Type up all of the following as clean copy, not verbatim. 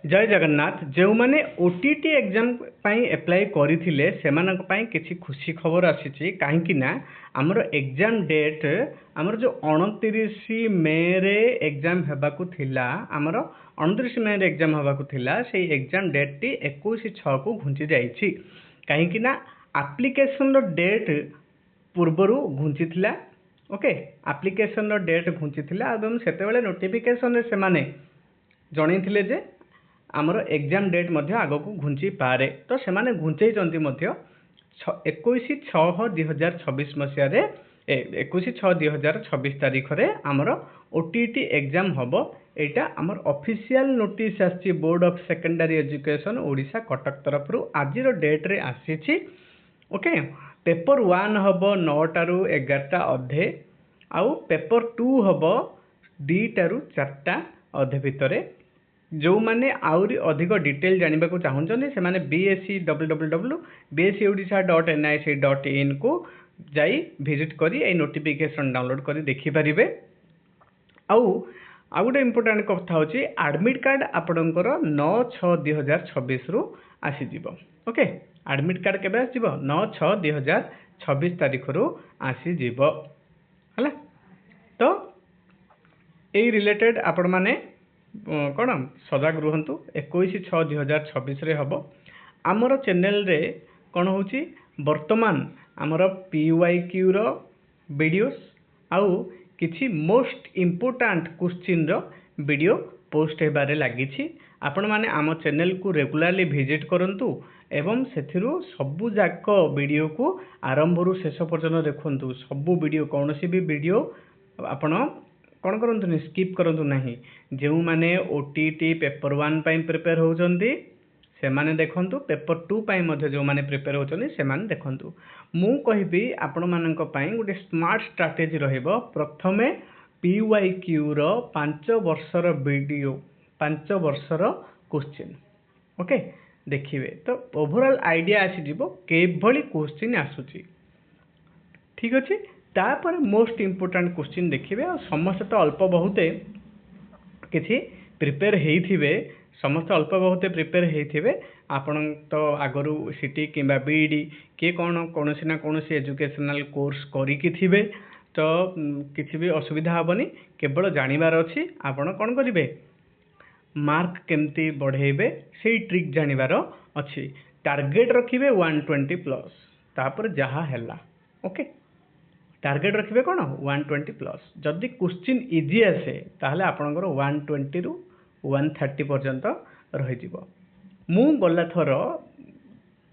ଜୟ ଜଗନ୍ନାଥ। ଯେଉଁମାନେ OTET exam ପାଇଁ apply କରିଥିଲେ, ସେମାନଙ୍କ ପାଇଁ କିଛି ଖୁସି ଖବର ଆସିଛି। କାହିଁକି ନା ଆମର ଏକ୍ଜାମ୍ ଡେଟ୍, ଆମର ଯେଉଁ 29 ମେରେ ଏକ୍ଜାମ୍ ହେବାକୁ ଥିଲା, ଆମର 29 ମେରେ ଏକ୍ଜାମ୍ ହେବାକୁ ଥିଲା, ସେଇ ଏକ୍ଜାମ୍ ଡେଟ୍ଟି 21/6କୁ ଘୁଞ୍ଚି ଯାଇଛି। କାହିଁକି ନା ଆପ୍ଲିକେସନ୍ର ଡେଟ୍ ପୂର୍ବରୁ ଘୁଞ୍ଚିଥିଲା। ଓକେ, ଆପ୍ଲିକେସନ୍ର ଡେଟ୍ ଘୁଞ୍ଚିଥିଲା ଏବଂ ସେତେବେଳେ ନୋଟିଫିକେସନ୍ରେ ସେମାନେ ଜଣେଇଥିଲେ ଯେ ଆମର ଏକ୍ଜାମ୍ ଡେଟ୍ ମଧ୍ୟ ଆଗକୁ ଘୁଞ୍ଚିପାରେ। ତ ସେମାନେ ଘୁଞ୍ଚେଇଛନ୍ତି ମଧ୍ୟ। 21/6/2026 ମସିହାରେ, 21/6/2026 ତାରିଖରେ ଆମର ଓଟିଇଟି ଏକ୍ଜାମ୍ ହେବ। ଏଇଟା ଆମର ଅଫିସିଆଲ ନୋଟିସ୍ ଆସିଛି, board of secondary education Odisha, Cuttack ତରଫରୁ ଆଜିର ଡେଟ୍ରେ ଆସିଛି। ଓକେ, ପେପର୍ 1 ହେବ 9ଟାରୁ 11ଟା ଅଧେ ଆଉ ପେପର୍ 2 ହେବ 2ଟାରୁ 4ଟା ଅଧେ ଭିତରେ। ଯେଉଁମାନେ ଆହୁରି ଅଧିକ ଡିଟେଲ୍ ଜାଣିବାକୁ ଚାହୁଁଛନ୍ତି, ସେମାନେ BSE www.bseodisha.nic.inକୁ ଯାଇ ଭିଜିଟ୍ କରି ଏଇ ନୋଟିଫିକେସନ୍ ଡାଉନଲୋଡ଼୍ କରି ଦେଖିପାରିବେ। ଆଉ ଆଉ ଗୋଟେ ଇମ୍ପୋର୍ଟାଣ୍ଟ କଥା ହେଉଛି, ଆଡ଼ମିଟ୍ କାର୍ଡ଼ ଆପଣଙ୍କର 9/6/2026ରୁ ଆସିଯିବ। ଓକେ, ଆଡ଼ମିଟ୍ କାର୍ଡ଼ କେବେ ଆସିଯିବ? 9/6/2026 ତାରିଖରୁ ଆସିଯିବ। ହେଲା ତ, ଏଇ ରିଲେଟେଡ଼୍ ଆପଣମାନେ କ'ଣ ସଜାଗ ରୁହନ୍ତୁ। 21/6/2026ରେ ହେବ। ଆମର ଚ୍ୟାନେଲରେ କ'ଣ ହେଉଛି, ବର୍ତ୍ତମାନ ଆମର ପିୱାଇ କ୍ୟୁର ଭିଡ଼ିଓସ୍ ଆଉ କିଛି ମୋଷ୍ଟ ଇମ୍ପୋର୍ଟାଣ୍ଟ କୋଶ୍ଚିନ୍ର ଭିଡ଼ିଓ ପୋଷ୍ଟ ହେବାରେ ଲାଗିଛି। ଆପଣମାନେ ଆମ ଚ୍ୟାନେଲକୁ ରେଗୁଲାରଲି ଭିଜିଟ୍ କରନ୍ତୁ ଏବଂ ସେଥିରୁ ସବୁ ଯାକ ଭିଡ଼ିଓକୁ ଆରମ୍ଭରୁ ଶେଷ ପର୍ଯ୍ୟନ୍ତ ଦେଖନ୍ତୁ। ସବୁ ଭିଡ଼ିଓ, କୌଣସି ବି ଭିଡ଼ିଓ ଆପଣ କ'ଣ କରନ୍ତୁନି, ସ୍କିପ୍ କରନ୍ତୁ ନାହିଁ। ଯେଉଁମାନେ ଓଟିଇଟି ପେପର୍ 1 ପାଇଁ ପ୍ରିପେୟାର ହେଉଛନ୍ତି, ସେମାନେ ଦେଖନ୍ତୁ। ପେପର୍ 2 ପାଇଁ ମଧ୍ୟ ଯେଉଁମାନେ ପ୍ରିପେୟାର ହେଉଛନ୍ତି, ସେମାନେ ଦେଖନ୍ତୁ। ମୁଁ କହିବି, ଆପଣମାନଙ୍କ ପାଇଁ ଗୋଟେ ସ୍ମାର୍ଟ ଷ୍ଟ୍ରାଟେଜି ରହିବ। ପ୍ରଥମେ ପିୱାଇ କ୍ୟୁର 5 ବର୍ଷର ଭିଡ଼ିଓ, 5 ବର୍ଷର କୋଶ୍ଚିନ୍, ଓକେ, ଦେଖିବେ ତ ଓଭରଅଲ୍ ଆଇଡ଼ିଆ ଆସିଯିବ କିଭଳି କୋଶ୍ଚିନ୍ ଆସୁଛି। ଠିକ୍ ଅଛି, ତାପରେ ମୋଷ୍ଟ ଇମ୍ପୋର୍ଟାଣ୍ଟ କୋଶ୍ଚିନ୍ ଦେଖିବେ। ଆଉ ସମସ୍ତେ ତ ଅଳ୍ପ ବହୁତେ କିଛି ପ୍ରିପେୟାର ହେଇଥିବେ। ସମସ୍ତେ ଅଳ୍ପ ବହୁତେ ପ୍ରିପେୟାର ହେଇଥିବେ। ଆପଣ ତ ଆଗରୁ ସିଟି କିମ୍ବା ବିଇଡ଼ି, କିଏ କ'ଣ କୌଣସି ନା କୌଣସି ଏଜୁକେସନାଲ୍ କୋର୍ସ କରିକି ଥିବେ, ତ କିଛି ବି ଅସୁବିଧା ହେବନି। କେବଳ ଜାଣିବାର ଅଛି ଆପଣ କ'ଣ କରିବେ, ମାର୍କ କେମିତି ବଢ଼େଇବେ, ସେଇ ଟ୍ରିକ୍ ଜାଣିବାର ଅଛି। ଟାର୍ଗେଟ୍ ରଖିବେ 120+, ତାପରେ ଯାହା ହେଲା। ଓକେ, ଟାର୍ଗେଟ୍ ରଖିବେ କ'ଣ? 120+। ଯଦି କୋଶ୍ଚିନ୍ ଇଜି ଆସେ, ତାହେଲେ ଆପଣଙ୍କର 120ରୁ 130 ପର୍ଯ୍ୟନ୍ତ ରହିଯିବ। ମୁଁ ଗଲା ଥର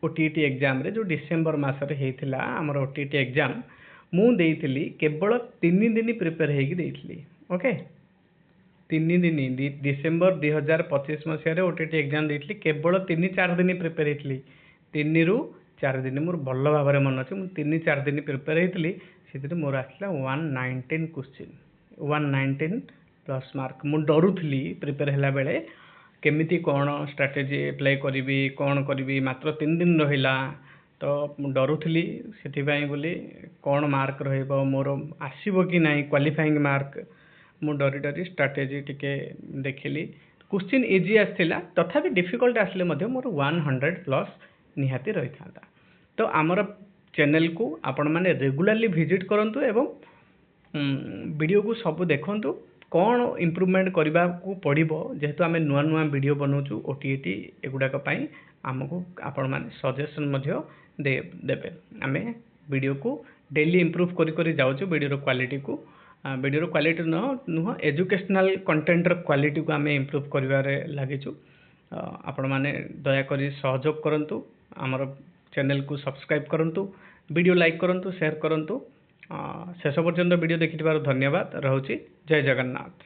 ଓଟିଇଟି ଏକ୍ଜାମ୍ରେ, ଯେଉଁ ଡିସେମ୍ବର ମାସରେ ହେଇଥିଲା ଆମର ଓଟିଇଟି ଏକ୍ଜାମ୍, ମୁଁ ଦେଇଥିଲି, କେବଳ 3 ଦିନ ପ୍ରିପେୟାର ହେଇକି ଦେଇଥିଲି। ଓକେ, 3 ଦିନ, ଡିସେମ୍ବର 2025 ମସିହାରେ ଓଟିଇଟି ଏକ୍ଜାମ୍ ଦେଇଥିଲି। କେବଳ 3-4 ଦିନ ପ୍ରିପେୟାର ହେଇଥିଲି। 3ରୁ 4 ଦିନ, ମୋର ଭଲ ଭାବରେ ମନେ ଅଛି, ମୁଁ 3-4 ଦିନ ପ୍ରିପେୟାର ହେଇଥିଲି। ସେଥିରେ ମୋର ଆସିଲା 119 question, 119+ mark। ମୁଁ ଡରୁଥିଲି ପ୍ରିପେୟାର ହେଲା ବେଳେ, କେମିତି କ'ଣ ଷ୍ଟ୍ରାଟେଜି ଆପ୍ଲାଏ କରିବି, କ'ଣ କରିବି, ମାତ୍ର 3 ଦିନ ରହିଲା। ତ ମୁଁ ଡରୁଥିଲି ସେଥିପାଇଁ ବୋଲି, କ'ଣ ମାର୍କ ରହିବ ମୋର, ଆସିବ କି ନାହିଁ କ୍ୱାଲିଫାଇଂ ମାର୍କ। ମୁଁ ଡରି ଡରି ଷ୍ଟ୍ରାଟେଜି ଟିକେ ଦେଖିଲି। କୋଶ୍ଚିନ୍ ଇଜି ଆସିଥିଲା, ତଥାପି ଡିଫିକଲ୍ଟ ଆସିଲେ ମଧ୍ୟ ମୋର 100+ ନିହାତି ରହିଥାନ୍ତା। ତ ଆମର ଚ୍ୟାନେଲକୁ ଆପଣମାନେ ରେଗୁଲାରଲି ଭିଜିଟ୍ କରନ୍ତୁ ଏବଂ ଭିଡ଼ିଓକୁ ସବୁ ଦେଖନ୍ତୁ। କ'ଣ ଇମ୍ପ୍ରୁଭମେଣ୍ଟ କରିବାକୁ ପଡ଼ିବ, ଯେହେତୁ ଆମେ ନୂଆ ନୂଆ ଭିଡ଼ିଓ ବନାଉଛୁ ଓଟିଇଟି ଏଗୁଡ଼ାକ ପାଇଁ, ଆମକୁ ଆପଣମାନେ ସଜେସନ୍ ମଧ୍ୟ ଦେବେ। ଆମେ ଭିଡ଼ିଓକୁ ଡେଲି ଇମ୍ପ୍ରୁଭ୍ କରି କରି ଯାଉଛୁ। ଭିଡ଼ିଓର କ୍ୱାଲିଟିକୁ, ଭିଡ଼ିଓର କ୍ୱାଲିଟି ନୁହଁ, ଏଜୁକେସନାଲ୍ କଣ୍ଟେଣ୍ଟର କ୍ୱାଲିଟିକୁ ଆମେ ଇମ୍ପ୍ରୁଭ୍ କରିବାରେ ଲାଗିଛୁ। ଆପଣମାନେ ଦୟାକରି ସହଯୋଗ କରନ୍ତୁ, ଆମର ଚ୍ୟାନେଲକୁ ସବସ୍କ୍ରାଇବ୍ କରନ୍ତୁ, ଭିଡ଼ିଓ ଲାଇକ୍ କରନ୍ତୁ, ସେୟାର କରନ୍ତୁ। ଶେଷ ପର୍ଯ୍ୟନ୍ତ ଭିଡ଼ିଓ ଦେଖିଥିବାରୁ ଧନ୍ୟବାଦ ରହୁଛି। ଜୟ ଜଗନ୍ନାଥ।